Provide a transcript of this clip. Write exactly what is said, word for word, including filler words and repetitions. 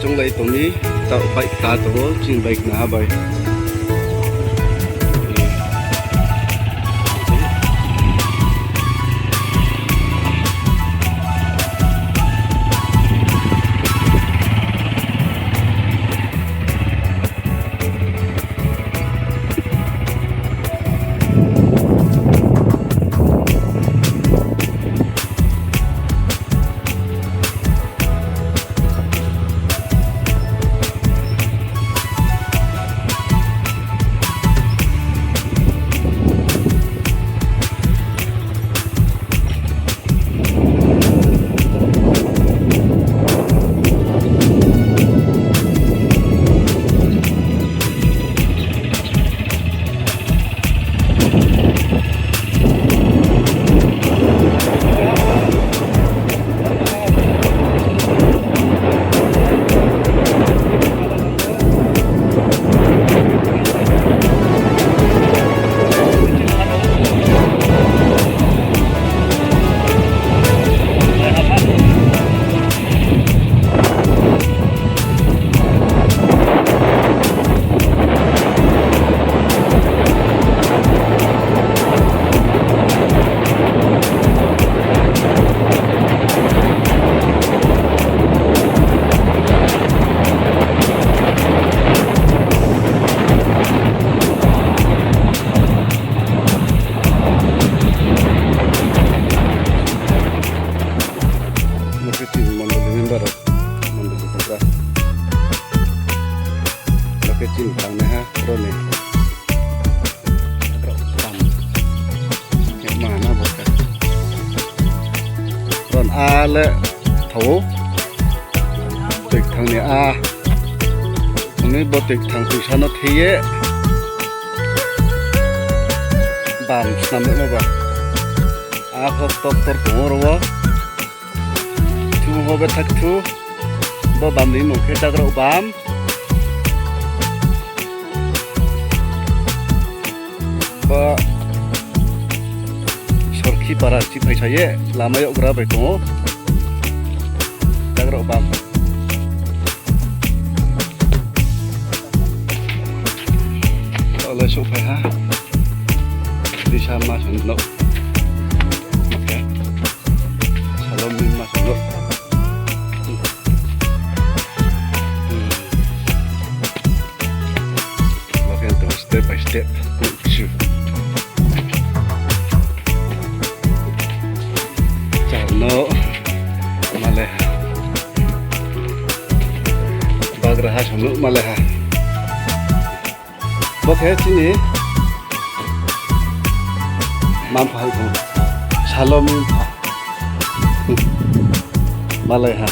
Tonglai tong mi, taoh bike ta tong ou, chini bike na ha bai. Bo khe chini mondoli member rao, mondoli tongsa. Bo khe chini tangnaiha, ro ni. Hagra bam. Khe ma na bo khe. Ron a le thao. Toi kthang ni a. Ong ni bo toi kthang toisa no thei ye. Bam snam le ma ba. A pho tor tor tong ou ro wo. Thu ho bethak thu. Bo bam ni mung khe Chagrao bam. Bo Sorkhi para chiphai sa ye lama yaggra bai tong ou. Chagrao bam. Taoh le souhphai ha. Risa ma sung no. Okay. Salo mi ma sung no. Hmm. Bo khe tong step by step. Chu. Char no malai ha. Bagraha sung no malai ha. Bo khe chini mampha hai tong. Salo mimpha. Malai ha.